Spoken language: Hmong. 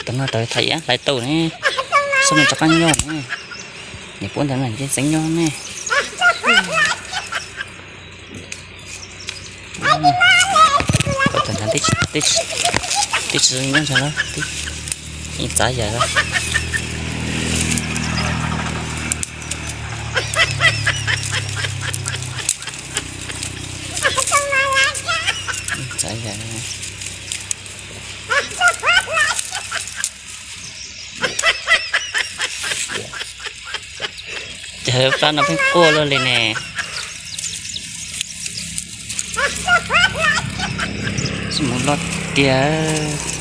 Tus no tawv tham hlais tau ne, xob no rov qab nyob ne, niam puab ntawd mas nce xeev nyob ne. Tawv ntawd twb tsis nyob ntag na, yeej txav yam lawm. Txav yam. Ces plab no pheej quaj luaj li ne. Tsis mus loj tiag.